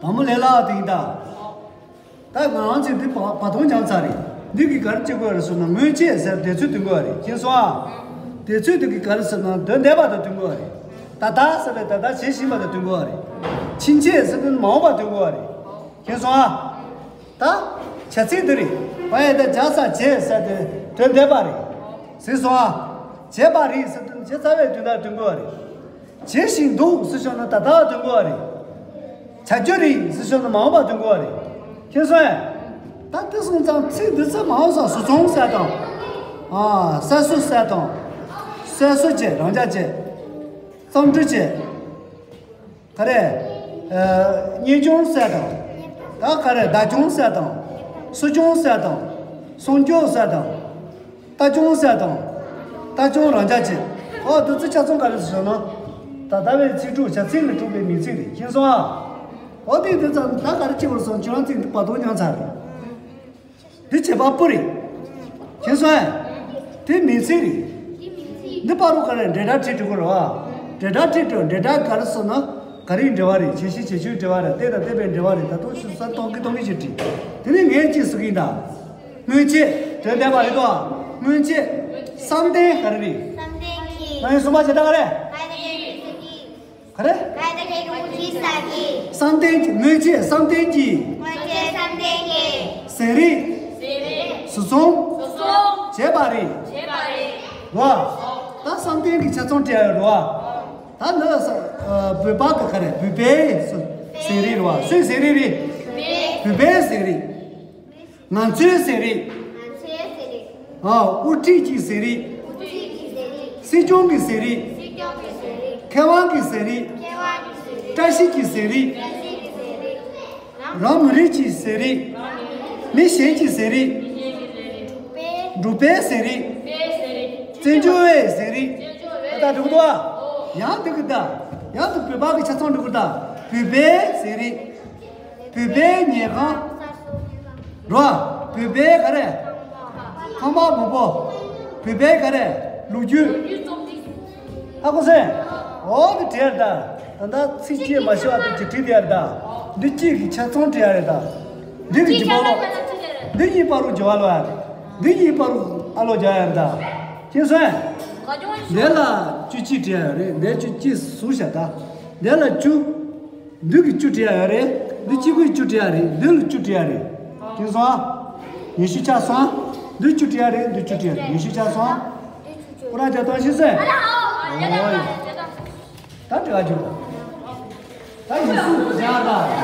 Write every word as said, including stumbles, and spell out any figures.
བ་མོ་ལས་སླ་བ་དེ་ཡིན་ད། ད་ང་རང་ཚོས་འདི་བ་བ་དོན་སྦྱངས་ཚར་རེད། འདི་གིས་ག་རེ་བྱེད་དགོས་རེད་ཟེར་ན། སྔོན་ཆད་ཟེར་དུས་ཚོད་སྟོན་དགོས་རེད། མཁྱེན་སོང་ཨ། དུས་ཚོད་འདི་གིས་ག་རེ་ཟེར་ན་དོན་འདས་པ་དང་སྟོན་དགོས་རེད། ད་ལྟ་ཟེར་བའི་ད་ལྟ་བྱེད་བཞིན་པ་དང་སྟོན་དགོས་རེད། ཕྱིན་ཆད་ཟེར་དུས་མ་འོངས་པ་སྟོན་དགོས་རེད། མཁྱེན་སོང་ཨ། ད་བྱ་ཚིག་འདི་རེད། བ་ཡ་བཏགས་བྱ་ས་བྱས་ཟེར་དེ་དོན་འདས་པ་རེད། གཟིགས་སོང་ཨ། བྱས་པ་རེད་ཟེར་དུས་བྱས་ཚར་བའི་དོན་དག་སྟོན་དགོས་རེད། བྱེད་བཞིན་འདུག་ཟེར་བྱུང་ན་ད་ལྟ་སྟོན་དགོས་རེད། བྱ་རྒྱུ་རེད་ཟེར་བྱུང་ན་མ་འོངས་པ་སྟོན་དགོས་རེད། མཁྱེན་སོང་ཨ། ད་དེ་སོང་ཙང་ཚིག་འདི་ཚོ་མ་འོངས་ས་བཟོ་ཚོང་ཟེར་དང་། ཨ་གསར་བཟོ་ཟེར་དང་། གསར་བཟོ་བྱས་རང་འཇགས་བྱས། བརྩམས་སྒྲུང་བྱས། ག་རེ། ཨ་གཉེར་སྐྱོང་ཟེར་དང་། ད་ག་རེ་བདག་སྐྱོང་ཟེར་དང་། གསོ་སྐྱོང་ཟེར་དང་། སྲུང་སྐྱོང་ཟེར་དང་། ལྟ་སྐྱོང་ཟེར་དང་། ལྟ་སྐྱོང་རང་འཇགས་བྱས། ཨོ་དེ་ཚོ་ཆ་ཚང་ག་རེ་ཟེར་ན། ད་ལྟ་བའི་ཚིག་གྲོགས་བྱ་ཚིག་ལས་གྲུབ་པའི་མིང་ཚིག་རེད། མཁྱེན་སོང་ཨ། ཨོ་དེ་དེ་ཙམ་ད་ག་རེ་བྱེད་དགོས་སོང་། ཁྱོད་རང་ཚིག་འདི་བར་དོ་མྱངས་ཚར་རེད། འདི་བྱེད་པ་པོ་རེད། མཁྱེན་སོང་ཨ། དེ་མིང་ཚིག་རེད། འདི་པར་རུ་ག་རེ་འབྲེལ་སྒྲ་བྲིས་འགྲོ་གི་རེད་བ། འབྲེལ་སྒྲ་བྲིས་འགྲོ། འབྲེལ་སྒྲ་ག་རེ་ཟེར་ན། ག་རེའི་འབྲེལ་བ་རེད། བྱས་ཤིང་བྱེད་ཆོས་འབྲེལ་བ་རེད། རྟེན་དང་བརྟེན་པའི་འབྲེལ་བ་རེད། ད་དུང་ཞིབ་ས་གཏོང་གི་གཏོང་གི་ཞིག་བྲིས། དེ་ནས་ངས་ཅི་ཟེར་གི་ཡིན་ད། སྔོན་ཆད་དོན་འདས་པ་རེད་དོ། སྔོན་ཆད་བསམ་གཏན་ག་རེ་རེད། བསམ་གཏན་གྱི། ང་ཡི་གསུམ་པ་བྱེད་སྟངས་ག་རེ། ག་རེ། ག་རེ་ག་རེ་ག་རེ་ག་རེ་ག་རེ། བསམ་གཏན་གྱི། སྔོན་ཆད་བསམ་གཏན་གྱི། སྔོན་ཆད་བསམ་གཏན་གྱི། ཟས་རིགས། ཟས་རིགས། བཟོ་ཚོང་། བཟོ་ཚོང་། བྱས་པ་རེད། བྱས་པ་རེད། བ། ད་བསམ་གཏན་གྱི་ཆ་ཚང་བྲིས་ཡོད་རེད་བ། ད་འདི་ས་ཨ་བོད་པ་གི་ག་རེ། བོད་པའི་ཟས་རིགས་རེད་བ། སུའི་ཟས་རིགས་རེད། བོད་པའི་ཟས་རིགས། ང་ཚོའི་ཟས་རིགས། ང་ཚོའི་ཟས་རིགས། ཨ་དབུ་ཁྲིད་ཀྱི་ཟས་རིགས། དབུ་ཁྲིད་ཀྱི་ཟས་རིགས། སྲིད་སྐྱོང་གི་ཟས་རིགས། སྲིད་སྐྱོང་གི་ཟས་རིགས། མཁས་དབང་གི་ཟས་རིགས། མཁས་དབང་གི་ཟས་རིགས། བཀྲ་ཤིས་ཀྱི་ཟས་རིགས། བཀྲ་ཤིས་ཀྱི་ཟས་རིགས། རང་མི་རིགས་ཀྱི་ཟས་རིགས། མི་གཞན་གྱི་ཟས་རིགས། འབྲུག་པའི་ཟས་རིགས། བཙན་བྱོལ་བའི་ཟས་རིགས། ད་ལྟ་འགྲིག་འདུག་ཨ། ཡང་འདི་གི་ད། ཡང་དུ་བོད་པ་གི་ཆ་ཚང་འགྲིག་གི་ད། བོད་པའི་ཟས་རིགས། བོད་པའི་ཉལ་ཁང་། རོ། བོད་པའི་ག་རེ། ཁང་པ་མང་པོ། བོད་པའི་ག་རེ། ལོ་རྒྱུས། ཧ་གོ་སོང་། འོ་དེ་བྲིས་ཡ་རེད་ད། ད་ལྟ་ཚིག་གཅིག་མ་ཤེས་པ་དེ་ཅིག་བྲིས་བསྡད་ཡ་རེད་ད། འདི་གཅིག་གི་ཆ་ཚང་བྲིས་ཡ་རེད་ད། འདི་གི་རྒྱུ་མ་ལོ། འདི་གཉིས་བར་རུ་འགྱུར་བ་ལོ་ཡ་རེད། འདི་གཉིས་བར་རུ་ཨ་ལོ་རྒྱག་ཡ་རེད་ད། མཁྱེན་སོང་། འདི་ལ་བཅུ་གཅིག་བྲིས་ཡ་རེད། འདི་བཅུ་གཅིག་ཟུར་བཞག་ད། འདི་ལ་བཅུ། འདི་གི་བཅུ་བྲིས་ཡ་ཡོད་རེད། འདི་གཅིག་པུས་བཅུ་བྲིས་ཡ་རེད། འདི་ལ་བཅུ་བྲིས་ཡ་རེད། མཁྱེན་སོང་ཨ། ཉི་ཤུ་ཆགས་སོང་ཨ། འདི་བཅུ་བྲིས་ཡ་རེད། འདི་བཅུ་བྲིས་ཡ་རེད། ཉི་ཤུ་ཆགས་སོང་ཨ། ཁོ་རང་ཅག་གཏོང་ཤེས་སོང་། ཨོ་ཡ། ད་བྲིས་པ་བརྗོད། ད་ཉི་ཤུ་བཞག་ད།